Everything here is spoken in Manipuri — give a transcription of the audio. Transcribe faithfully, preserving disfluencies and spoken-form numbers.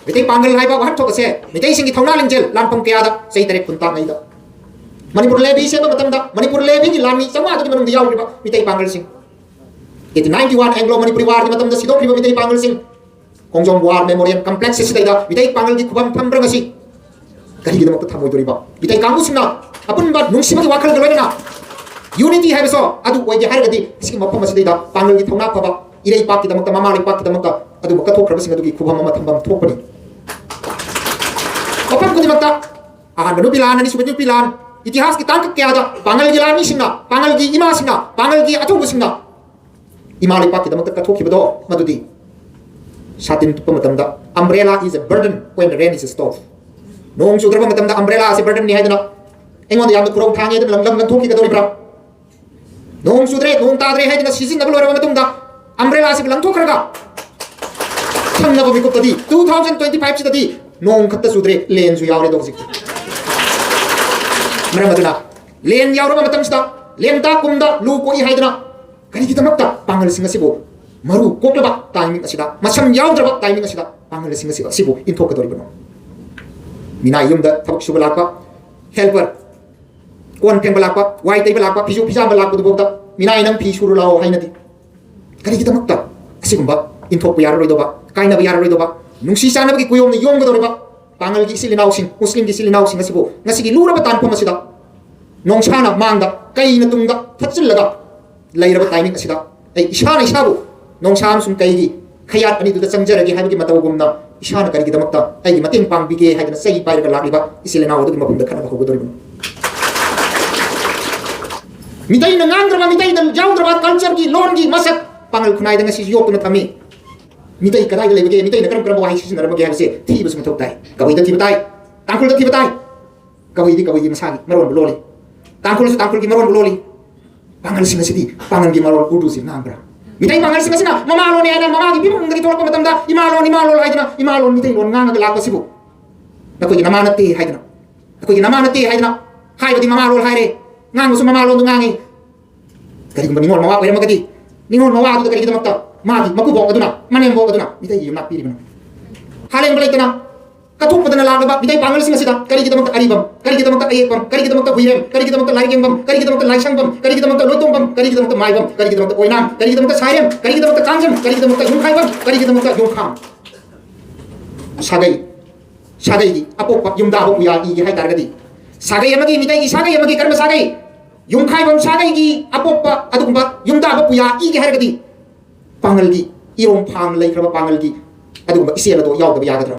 ꯃꯩꯇꯩ ꯄꯥꯡꯒꯜ ꯍꯥꯏꯕ ꯋꯥꯍꯟꯊꯣꯛ ꯑꯁꯦ ꯃꯩꯇꯩꯁꯤꯡꯒꯤ ꯊꯧꯅꯥ ꯂꯤꯡꯖꯦꯜ ꯂꯥꯟꯐꯝ ꯀꯌꯥꯗ ꯆꯍꯤ ꯇꯔꯦꯠ ꯀꯨꯟ ꯇꯥꯛꯉꯩꯗ ꯃꯅꯤꯄꯨꯔ ꯂꯩꯕꯤ ꯁꯦꯝꯕ ꯃꯇꯝꯗ ꯃꯅꯤꯄꯨꯔ ꯂꯩꯕꯤꯒꯤ ꯂꯥꯟꯃꯤ ꯆꯥꯝꯃꯉꯥꯗꯨꯒꯤ ꯃꯅꯨꯡꯗ ꯌꯥꯎꯔꯤꯕ Meitei ꯄꯥꯡꯒꯜꯁꯤꯡ, eighteen ninety one Anglo Manipuri War ꯒꯤ ꯃꯇꯝꯗ ꯁꯤꯗꯣꯛꯈ꯭ꯔꯤꯕ ꯃꯩꯇꯩ ꯄꯥꯡꯒꯜꯁꯤꯡ, ꯈꯣꯡꯖꯣꯝ War Memorial Complex ꯑꯁꯤꯗꯩꯗ ꯃꯤꯇꯩ ꯄꯥꯡꯒꯜꯒꯤ ꯈꯨꯕꯝ ꯊꯝꯕ꯭ꯔꯥ ꯉꯁꯤ? ꯀꯔꯤꯒꯤꯗꯃꯛꯇ ꯊꯝꯃꯣꯏꯗꯣꯔꯤꯕ? ꯃꯤꯇꯩ ꯀꯥꯡꯕꯨꯁꯤꯡꯅ ꯑꯄꯨꯟꯕ ꯅꯨꯡꯁꯤꯕꯒꯤ ꯋꯥꯈꯜꯒ ꯂꯣꯏꯅꯅ unity ꯍꯥꯏꯕꯁꯨ ꯑꯗꯨ ꯑꯣꯏꯒꯦ ꯍꯥꯏꯔꯒꯗꯤ ꯁꯤꯒꯤ ꯃꯐꯝ ꯑꯁꯤꯗꯩꯗ ꯄꯥꯡꯒꯜꯒꯤ ꯊꯧꯅꯥ ꯐꯕ ꯏꯔꯩꯄꯥꯛꯀꯤꯗꯃꯛꯇ, ꯃꯃꯥ ꯂꯩꯄꯥꯛꯀꯤꯗꯃꯛꯇ ꯑꯗꯨꯕꯨ ꯀꯠꯊꯣꯛꯈ꯭ꯔꯕꯁꯤꯡ ꯑꯗꯨꯒꯤ ꯈꯨꯕꯝ ꯑꯃ ꯊꯝꯐꯝ ꯊꯣꯛꯄꯅꯤ꯫ ꯃꯐꯝ ꯈꯨꯗꯤꯡꯃꯛꯇ ꯑꯍꯥꯟꯕ ꯅꯨꯄꯤ ꯂꯥꯟ, ꯑꯅꯤꯁꯨꯕ ꯅꯨꯄꯤ ꯂꯥꯟ, ꯏꯇꯤꯍꯥꯁꯀꯤ ꯇꯥꯡꯀꯛ ꯀꯌꯥꯗ ꯄꯥꯡꯒꯜꯒꯤ ꯂꯥꯟꯃꯤꯁꯤꯡꯅ, ꯄꯥꯡꯒꯜꯒꯤ ꯏꯃꯥꯁꯤꯡꯅ, ꯄꯥꯡꯒꯜꯒꯤ ꯑꯊꯧꯕꯁꯤꯡꯅ ꯏꯃꯥ ꯂꯩꯄꯥꯛꯀꯤꯗꯃꯛꯇ ꯀꯠꯊꯣꯛꯈꯤꯕꯗꯣ ꯃꯗꯨꯗꯤ ꯁꯥꯇꯤꯟ ꯇꯨꯞꯄ ꯃꯇꯝꯗ, "Umbrella is a burden when the rain is a stove." ꯅꯣꯡ ꯆꯨꯗ꯭ꯔꯕ ꯃꯇꯝꯗ umbrella ꯑꯁꯤ burden ꯅꯤ ꯍꯥꯏꯗꯅ ꯑꯩꯉꯣꯟꯗ ꯌꯥꯝꯅ ꯈꯨꯔꯧ ꯊꯥꯡꯉꯦ ꯑꯗꯨꯅ ꯂꯪ-, ꯂꯪ-, ꯂꯪꯊꯣꯛꯈꯤꯒꯗꯧꯔꯤꯕ꯭ꯔꯥ? ꯅꯣꯡ ꯆꯨꯗ꯭ꯔꯦ, ꯅꯣꯡ ꯇꯥꯗ꯭ꯔꯦ ꯍꯥꯏꯗꯅ ꯁꯤꯖꯤꯟꯅꯕ ꯂꯣꯏꯔꯕ ꯃꯇꯨꯡꯗ umbrella ꯑꯁꯤꯕꯨ ꯂꯪꯊꯣꯛꯈ꯭ꯔꯒ ꯊꯪꯅꯕ ꯃꯤꯀꯨꯞꯇꯗꯤ, two thousand twenty five ꯁꯤꯗꯗꯤ ꯅꯣꯡ ꯈꯛꯇ ꯆꯨꯗ꯭ꯔꯦ, ꯂꯦꯟꯁꯨ ꯌꯥꯎꯔꯦ ꯑꯗꯣ ꯍꯧꯖꯤꯛꯇꯤ꯫ ꯃꯔꯝ ꯑꯗꯨꯅ ꯂꯦꯟ ꯌꯥꯎꯔꯕ ꯃꯇꯝꯁꯤꯗ ꯂꯦꯟꯇꯥ ꯀꯨꯝꯗ ꯂꯨ ꯀꯣꯛꯏ ꯍꯥꯏꯗꯅ ꯀꯔꯤꯒꯤꯗꯃꯛꯇ ꯄꯥꯡꯒꯜꯁꯤꯡ ꯑꯁꯤꯕꯨ ꯃꯔꯨ ꯀꯣꯛꯂꯕ timing ꯑꯁꯤꯗ, ꯃꯁꯝ ꯌꯥꯎꯗ꯭ꯔꯕ timing ꯑꯁꯤꯗ ꯄꯥꯡꯒꯜꯁꯤꯡ ꯑꯁꯤ, ꯑꯁꯤꯕꯨ ꯏꯟꯊꯣꯛꯀꯗꯧꯔꯤꯕꯅꯣ? ꯃꯤꯅꯥꯏ ꯌꯨꯝꯗ ꯊꯕꯛ ꯁꯨꯕ ꯂꯥꯛꯄ helper, ꯀꯣꯟ ꯐꯦꯡꯕ ꯂꯥꯛꯄ, ꯋꯥꯏ ꯇꯩꯕ ꯂꯥꯛꯄ, ꯐꯤꯁꯨ ꯐꯤꯖꯥꯝꯕ ꯂꯥꯛꯄꯗꯨꯐꯥꯎꯗ, "ꯃꯤꯅꯥꯏ, ꯅꯪ ꯐꯤ ꯁꯨꯔꯨ ꯂꯥꯛꯑꯣ" ꯍꯥꯏꯅꯗꯦ꯫ ꯀꯔꯤꯒꯤꯗꯃꯛꯇ ꯑꯁꯤꯒꯨꯝꯕ ꯏꯟꯊꯣꯛꯄ ꯌꯥꯔꯔꯣꯏꯗꯧꯕ, ꯀꯥꯏꯅꯕ ꯌꯥꯔꯔꯣꯏꯗꯧꯕ, ꯅꯨꯡꯁꯤ ꯆꯥꯟꯅꯕꯒꯤ ꯀꯨꯌꯣꯝꯅ ꯌꯣꯝꯒꯗꯧꯔꯤꯕ ꯄꯥꯡꯒꯜꯒꯤ ꯏꯆꯤꯜ ꯏꯅꯥꯎꯁꯤꯡ, ꯃꯨꯁꯂꯤꯝꯒꯤ ꯏꯆꯤꯜ ꯏꯅꯥꯎꯁꯤꯡ ꯑꯁꯤꯕꯨ ꯉꯁꯤꯒꯤ ꯂꯨꯔꯕ ꯇꯥꯟꯐꯝ ꯑꯁꯤꯗ ꯅꯣꯡꯁꯥꯅ ꯃꯥꯡꯗ, ꯀꯩꯅ ꯇꯨꯡꯗ ꯊꯠꯆꯤꯜꯂꯒ ꯂꯩꯔꯕ timing ꯑꯁꯤꯗ ꯑꯩ ꯏꯁꯥꯅ ꯏꯁꯥꯕꯨ ꯅꯣꯡꯁꯥ ꯑꯃꯁꯨꯡ ꯀꯩꯒꯤ ꯈꯌꯥꯠ ꯑꯅꯤꯗꯨꯗ ꯆꯪꯖꯔꯒꯦ ꯍꯥꯏꯕꯒꯤ ꯃꯇꯧꯒꯨꯝꯅ ꯏꯁꯥꯅ ꯀꯔꯤꯒꯤꯗꯃꯛꯇ ꯑꯩꯒꯤ ꯃꯇꯦꯡ ꯄꯥꯡꯕꯤꯒꯦ ꯍꯥꯏꯗꯅ ꯆꯩ ꯄꯥꯏꯔꯒ ꯂꯥꯛꯂꯤꯕ ꯏꯆꯤꯜ ꯏꯅꯥꯎ ꯑꯗꯨꯒꯤ ꯃꯐꯝꯗ ꯈꯠꯅꯕ ꯍꯧꯒꯗꯧꯔꯤꯕꯅꯣ? ꯃꯤꯇꯩꯅ ꯉꯥꯡꯗ꯭ꯔꯕ, ꯃꯤꯇꯩꯗ ꯌꯥꯎꯗ꯭ꯔꯕ cultureꯒꯤ, ꯂꯣꯟꯒꯤ ꯃꯁꯛ ꯄꯥꯡꯒꯜ ꯈꯨꯟꯅꯥꯏꯗ ꯉꯁꯤꯁꯨ ꯌꯣꯛꯇꯨꯅ ꯊꯝꯃꯤ꯫ ꯃꯤꯇꯩ ꯀꯗꯥꯏꯗ ꯂꯩꯕꯒꯦ, ꯃꯤꯇꯩꯅ ꯀꯔꯝ ꯀꯔꯝꯕ ꯋꯥꯍꯩ ꯁꯤꯖꯤꯟꯅꯔꯝꯕꯒꯦ ꯍꯥꯏꯕꯁꯦ ꯊꯤꯕꯁꯨ ꯃꯊꯧ ꯇꯥꯏ꯫ ꯀꯕꯨꯏꯗ ꯊꯤꯕ ꯇꯥꯏ, ꯇꯥꯡꯈꯨꯜꯗ ꯊꯤꯕ ꯇꯥꯏ꯫ ꯀꯕꯨꯏꯗꯤ ꯀꯕꯨꯏꯒꯤ ꯃꯁꯥꯒꯤ ꯃꯔꯣꯟꯕꯨ ꯂꯣꯜꯂꯤ, ꯇꯥꯡꯈꯨꯜꯁꯨ ꯇꯥꯡꯈꯨꯜꯒꯤ ꯃꯔꯣꯟꯕꯨ ꯂꯣꯜꯂꯤ꯫ ꯄꯥꯡꯒꯜꯁꯤꯡ ꯑꯁꯤꯗꯤ ꯄꯥꯡꯒꯜꯒꯤ ꯃꯔꯣꯜ ꯎꯔꯗꯨꯁꯤ ꯉꯥꯡꯕ꯭ꯔꯥ? ꯃꯤꯇꯩ ꯄꯥꯡꯒꯜꯁꯤꯡ ꯑꯁꯤꯅ ꯃꯃꯥꯂꯣꯟꯅꯤ ꯍꯥꯏꯅ ꯃꯃꯥꯒꯤ ꯏꯃꯨꯡꯗꯒꯤ ꯊꯣꯛꯂꯛꯄ ꯃꯇꯝꯗ ꯏꯃꯥꯂꯣꯟ, ꯏꯃꯥꯂꯣꯟ ꯍꯥꯏꯗꯨꯅ ꯏꯃꯥꯂꯣꯟ ꯃꯤꯇꯩꯂꯣꯟ ꯉꯥꯡꯉꯒ ꯂꯥꯛꯄꯁꯤꯕꯨ ꯅꯈꯣꯏꯒꯤ ꯅꯃꯥ ꯅꯠꯇꯦ ꯍꯥꯏꯗꯅ, ꯑꯩꯈꯣꯏꯒꯤ ꯅꯃꯥ ꯅꯠꯇꯦ ꯍꯥꯏꯗꯅ ꯍꯥꯏꯕꯗꯤ ꯃꯃꯥꯂꯣꯟ ꯍꯥꯏꯔꯦ, ꯉꯥꯡꯕꯁꯨ ꯃꯃꯥꯂꯣꯟꯗꯨ ꯉꯥꯡꯉꯤ꯫ ꯀꯔꯤꯒꯨꯝꯕ ꯅꯤꯉꯣꯜ ꯃꯋꯥ ꯑꯣꯏꯔꯝꯃꯒꯗꯤ ꯅꯤꯉꯣꯜ ꯃꯋꯥ ꯑꯗꯨꯗ ꯀꯔꯤꯒꯤꯗꯃꯛꯇ ꯃꯥꯒꯤ ꯃꯀꯨꯕꯣꯛ ꯑꯗꯨꯅ, ꯃꯅꯦꯝꯕꯣꯛ ꯑꯗꯨꯅ ꯃꯤꯇꯩꯒꯤ ꯌꯨꯝꯅꯥꯛ ꯄꯤꯔꯤꯕꯅꯣ? ꯁꯥꯂꯦꯡꯕ ꯂꯩꯇꯅ ꯀꯠꯊꯣꯛꯄꯗꯅ ꯂꯥꯛꯂꯕ ꯃꯤꯇꯩ ꯄꯥꯉꯜꯁꯤꯡ ꯑꯁꯤꯗ ꯀꯔꯤꯒꯤꯗꯃꯛꯇ ꯑꯔꯤꯕꯝ, ꯀꯔꯤꯒꯤꯗꯃꯛꯇ ꯑꯌꯦꯛꯄꯝ, ꯀꯔꯤꯒꯤꯗꯃꯛꯇ ꯍꯨꯏꯔꯦꯝ, ꯀꯔꯤꯒꯤꯗꯃꯛꯇ ꯂꯥꯏꯔꯤꯛ ꯌꯦꯡꯐꯝ, ꯀꯔꯤꯒꯤꯗꯃꯛꯇ ꯂꯥꯏꯁꯪꯐꯝ, ꯀꯔꯤꯒꯤꯗꯃꯛꯇ ꯃꯥꯏꯕꯝ, ꯀꯔꯤꯒꯤꯗꯃꯛꯇ ꯑꯣꯏꯅꯥꯝ, ꯀꯔꯤꯒꯤꯗꯃꯛꯇ ꯁꯥꯏꯔꯦꯝ, ꯀꯔꯤꯒꯤꯗꯃꯛꯇ ꯀꯥꯡꯖꯝ, ꯀꯔꯤꯒꯤꯗꯃꯛꯇ ꯌꯨꯝꯈꯥꯏꯕꯝ, ꯀꯔꯤꯒꯤꯗꯃꯛꯇ ꯌꯨꯝꯈꯥꯝ? ꯁꯥꯒꯩ, ꯁꯥꯒꯩꯒꯤ ꯑꯄꯣꯛꯄ ꯌꯨꯝꯗꯥꯕ ꯄꯨꯌꯥ ꯏꯒꯦ ꯍꯥꯏ ꯇꯥꯔꯒꯗꯤ, ꯁꯥꯒꯩ ꯑꯃꯒꯤ, ꯃꯤꯇꯩꯒꯤ ꯁꯥꯒꯩ ꯑꯃꯒꯤ, ꯀꯔꯝꯕ ꯁꯥꯒꯩ? ꯌꯨꯝꯈꯥꯏꯕꯝ ꯁꯥꯒꯩꯒꯤ ꯑꯄꯣꯛꯄ ꯑꯗꯨꯒꯨꯝꯕ ꯌꯨꯝꯗꯥꯕ ꯄꯨꯌꯥ ꯏꯒꯦ ꯍꯥꯏꯔꯒꯗꯤ, ꯄꯥꯉꯜꯒꯤ ꯏꯔꯣꯡ ꯐꯥꯡ ꯂꯩꯈ꯭ꯔꯕ ꯄꯥꯉꯜꯒꯤ ꯑꯗꯨꯒꯨꯝꯕ ꯏꯆꯦꯜ ꯑꯗꯣ ꯌꯥꯎꯗꯕ ꯌꯥꯒꯗ꯭ꯔꯥ?